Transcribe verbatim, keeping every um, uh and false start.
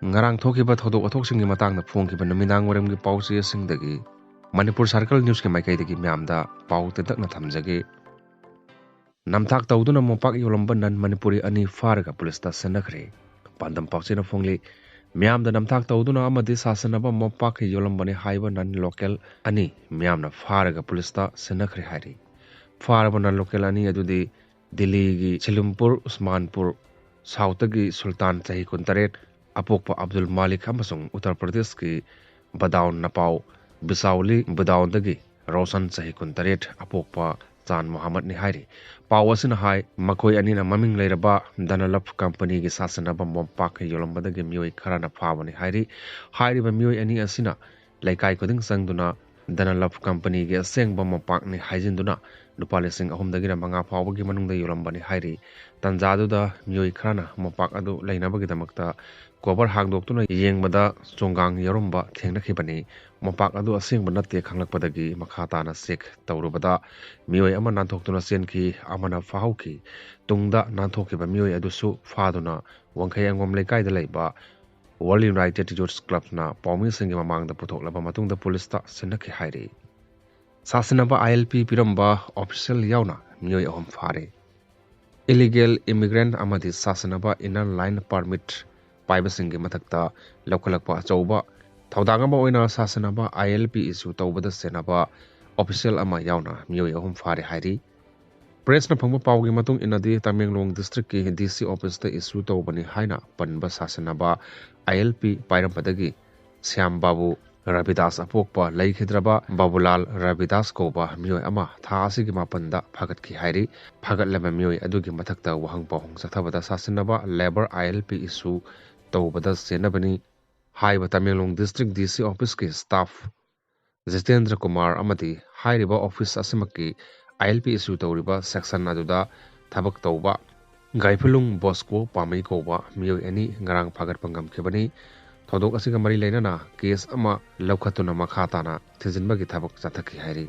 ꯉꯔꯥꯡ ꯊꯣꯛꯈꯤꯕ ꯊꯧꯗꯣꯛ ꯋꯥꯊꯣꯛꯁꯤꯡꯒꯤ ꯃꯇꯥꯡꯗ ꯐꯣꯡꯈꯤꯕ ꯅꯨꯃꯤꯗꯥꯡ ꯋꯥꯏꯔꯝꯒꯤ ꯄꯥꯎꯆꯦꯁꯤꯡꯗꯒꯤ ꯃꯅꯤꯄꯨꯔ ꯁꯥꯔꯀꯜ ꯅ꯭ꯌꯨꯁꯀꯤ ꯃꯥꯏꯀꯩꯗꯒꯤ ꯃꯌꯥꯝꯗ ꯄꯥꯎ ꯇꯦꯟꯇꯛꯅ ꯊꯝꯖꯒꯦ꯫ ꯅꯝꯊꯥꯛ ꯇꯧꯗꯨꯅ ꯃꯣꯝꯄꯥꯛ ꯌꯣꯜꯂꯝꯕ ꯅꯟ ꯃꯅꯤꯄꯨꯔꯤ ꯑꯅꯤ ꯐꯥꯔꯒ ꯄꯨꯂꯤꯁꯇ ꯁꯤꯟꯅꯈ꯭ꯔꯦ꯫ ꯄꯥꯟꯗꯝ ꯄꯥꯎꯆꯦꯅ ꯐꯣꯡꯂꯤ, ꯃꯤꯌꯥꯝꯗ ꯅꯝꯊꯥꯛ ꯇꯧꯗꯨꯅ ꯑꯃꯗꯤ ꯁꯥꯁꯟꯅꯕ ꯃꯣꯝꯄꯥꯛ ꯌꯣꯜꯂꯝꯕꯅꯤ ꯍꯥꯏꯕ ꯅꯟ ꯂꯣꯀꯦꯜ ꯑꯅꯤ ꯃꯤꯌꯥꯝꯅ ꯐꯥꯔꯒ ꯄꯨꯂꯤꯁꯇ ꯁꯤꯟꯅꯈ꯭ꯔꯦ ꯍꯥꯏꯔꯤ꯫ ꯐꯥꯔꯕ ꯅꯟ ꯂꯣꯀꯦꯜ ꯑꯅꯤ ꯑꯗꯨꯗꯤ ꯗꯤꯜꯂꯤꯒꯤ ꯁꯤꯂꯨꯝꯄꯨꯔ ꯎꯁꯃꯥꯟꯄꯨꯔ ꯁꯥꯎꯠꯇꯒꯤ ꯁꯨꯜꯇꯥꯟ ꯆꯍꯤ ꯀꯨꯟꯇꯔꯦꯠ, ꯑꯄꯣꯛꯄ ꯑꯕꯗꯨꯜ ꯃꯥꯂꯤꯛ ꯑꯃꯁꯨꯡ ꯎꯠꯇꯔ ꯄ꯭ꯔꯗꯦꯁꯀꯤ ꯕꯗꯥꯎꯟ ꯅꯄꯥꯎ ꯕꯤꯁꯥꯎꯂꯤ ꯕꯗꯥꯎꯟꯗꯒꯤ ꯔꯣꯁꯟ ꯆꯍꯤ ꯀꯨꯟꯇꯔꯦꯠ, ꯑꯄꯣꯛꯄ ꯆꯥꯟ ꯃꯣꯍꯝꯃꯗꯅꯤ ꯍꯥꯏꯔꯤ꯫ ꯄꯥꯎ ꯑꯁꯤꯅ ꯍꯥꯏ, ꯃꯈꯣꯏ ꯑꯅꯤꯅ ꯃꯃꯤꯡ ꯂꯩꯔꯕ ꯗꯅꯂꯞ ꯀꯝꯄꯅꯤꯒꯤ ꯁꯥꯁꯟꯅꯕ ꯃꯣꯝꯄꯥꯛ ꯌꯣꯜꯂꯝꯕꯗꯒꯤ ꯃꯤꯑꯣꯏ ꯈꯔꯅ ꯐꯥꯕꯅꯤ ꯍꯥꯏꯔꯤ꯫ ꯍꯥꯏꯔꯤꯕ ꯃꯤꯑꯣꯏ ꯑꯅꯤ ꯑꯁꯤꯅ ꯂꯩꯀꯥꯏ ꯈꯨꯗꯤꯡ ꯆꯪꯗꯨꯅ ꯗꯅꯂꯞ ꯀꯝꯄꯅꯤꯒꯤ ꯑꯁꯦꯡꯕ ꯃꯣꯝꯄꯥꯛꯅꯤ ꯍꯥꯏꯖꯤꯟꯗꯨꯅ ꯂꯨꯄꯥ ꯂꯤꯁꯤꯡ ꯑꯍꯨꯝꯗꯒꯤꯅ ꯃꯉꯥ ꯐꯥꯎꯕꯒꯤ ꯃꯅꯨꯡꯗ ꯌꯣꯜꯂꯝꯕꯅꯤ ꯍꯥꯏꯔꯤ꯫ ꯇꯟꯖꯥꯗꯨꯗ ꯃꯤꯑꯣꯏ ꯈꯔꯅ ꯃꯣꯝꯄꯥꯛ ꯑꯗꯨ ꯂꯩꯅꯕꯒꯤꯗꯃꯛꯇ ꯀꯣꯚꯔ ꯍꯥꯡꯗꯣꯛꯇꯨꯅ ꯌꯦꯡꯕꯗ ꯆꯣꯡꯒꯥꯡ ꯌꯥꯎꯔꯝꯕ ꯊꯦꯡꯅꯈꯤꯕꯅꯤ꯫ ꯃꯣꯝꯄꯥꯛ ꯑꯗꯨ ꯑꯁꯦꯡꯕ ꯅꯠꯇꯦ ꯈꯪꯂꯛꯄꯗꯒꯤ ꯃꯈꯥ ꯇꯥꯅ ꯆꯦꯛ ꯇꯧꯔꯨꯕꯗ ꯃꯤꯑꯣꯏ ꯑꯃ ꯅꯥꯟꯊꯣꯛꯇꯨꯅ ꯆꯦꯟꯈꯤ, ꯑꯃꯅ ꯐꯥꯍꯧꯈꯤ꯫ ꯇꯨꯡꯗ ꯅꯥꯟꯊꯣꯛꯈꯤꯕ ꯃꯤꯑꯣꯏ ꯑꯗꯨꯁꯨ ꯐꯥꯗꯨꯅ ꯋꯥꯡꯈꯩ ꯑꯪꯒꯣꯝ ꯂꯩꯀꯥꯏꯗ ꯂꯩꯕ World United Youths Clubꯅ ꯄꯥꯎꯃꯤꯁꯤꯡꯒꯤ ꯃꯃꯥꯡꯗ ꯄꯨꯊꯣꯛꯂꯕ ꯃꯇꯨꯡꯗ ꯄꯨꯂꯤꯁꯇ ꯁꯤꯟꯅꯈꯤ ꯍꯥꯏꯔꯤ꯫ ꯁꯥꯁꯟꯅꯕ ILP ꯄꯤꯔꯝꯕ ꯑꯣꯐꯤꯁꯤꯌꯦꯜ ꯌꯥꯎꯅ ꯃꯤꯑꯣꯏ ꯑꯍꯨꯝ ꯐꯥꯔꯦ꯫ Illegal immigrant ꯑꯃꯗꯤ ꯁꯥꯁꯟꯅꯕ Inner Line Permit ꯄꯥꯏꯕꯁꯤꯡꯒꯤ ꯃꯊꯛꯇ ꯂꯧꯈꯠꯂꯛꯄ ꯑꯆꯧꯕ ꯊꯧꯗꯥꯡ ꯑꯃ ꯑꯣꯏꯅ ꯁꯥꯁꯟꯅꯕ ILP issue ꯇꯧꯕꯗ ꯁꯦꯟꯅꯕ ꯑꯣꯐꯤꯁꯤꯌꯦꯜ ꯑꯃ ꯌꯥꯎꯅ ꯃꯤꯑꯣꯏ ꯑꯍꯨꯝ ꯐꯥꯔꯦ ꯍꯥꯏꯔꯤ꯫ ꯄ꯭ꯔꯦꯁꯅ ꯐꯪꯕ ꯄꯥꯎꯒꯤ ꯃꯇꯨꯡ ꯏꯟꯅꯗꯤ, ꯇꯃꯦꯡꯂꯣꯡ ꯗꯤꯁꯇ꯭ꯔꯤꯛꯀꯤ DC ꯑꯣꯐꯤꯁꯇ issue ꯇꯧꯕꯅꯤ ꯍꯥꯏꯅ ꯄꯟꯕ ꯁꯥꯁꯟꯅꯕ ILP ꯄꯥꯏꯔꯝꯕꯗꯒꯤ ꯁ꯭ꯌꯥꯝ ꯕꯥꯕꯨ ꯔꯕꯤꯗꯥꯁ ꯑꯄꯣꯛꯄ ꯂꯩꯈꯤꯗ꯭ꯔꯕ ꯕꯥꯕꯨꯂꯥꯜ ꯔꯕꯤꯗꯥꯁ ꯀꯧꯕ ꯃꯤꯑꯣꯏ ꯑꯃ ꯊꯥ ꯑꯁꯤꯒꯤ ꯃꯥꯄꯟꯗ ꯐꯥꯒꯠꯈꯤ ꯍꯥꯏꯔꯤ꯫ ꯐꯥꯒꯠꯂꯕ ꯃꯤꯑꯣꯏ ꯑꯗꯨꯒꯤ ꯃꯊꯛꯇ ꯋꯥꯍꯪ ꯄꯥꯎꯍꯪ ꯆꯠꯊꯕꯗ ꯁꯥꯁꯟꯅꯕ Labour ILP issue ꯇꯧꯕꯗ ꯆꯦꯟꯅꯕꯅꯤ ꯍꯥꯏꯕ ꯇꯃꯦꯡꯂꯣꯡ ꯗꯤꯁꯇ꯭ꯔꯤꯛ DC ꯑꯣꯐꯤꯁꯀꯤ staff ꯖꯤꯇꯦꯟꯗ꯭ꯔ ꯀꯨꯃꯥꯔ ꯑꯃꯗꯤ ꯍꯥꯏꯔꯤꯕ ꯑꯣꯐꯤꯁ ꯑꯁꯤꯃꯛꯀꯤ ILP issue ꯇꯧꯔꯤꯕ section ꯑꯗꯨꯗ ꯊꯕꯛ ꯇꯧꯕ ꯒꯥꯏꯐꯨꯂꯨꯡ ꯕꯣꯁꯀꯣ ꯄꯥꯝꯃꯩ ꯀꯧꯕ ꯃꯤꯑꯣꯏ ꯑꯅꯤ ꯉꯔꯥꯡ ꯐꯥꯒꯠꯄ ꯉꯝꯈꯤꯕꯅꯤ꯫ ꯊꯧꯗꯣꯛ ꯑꯁꯤꯒ ꯃꯔꯤ ꯂꯩꯅꯅ case ꯑꯃ ꯂꯧꯈꯠꯇꯨꯅ ꯃꯈꯥ ꯇꯥꯅ ꯊꯤꯖꯤꯟꯕꯒꯤ ꯊꯕꯛ ꯆꯠꯊꯈꯤ ꯍꯥꯏꯔꯤ꯫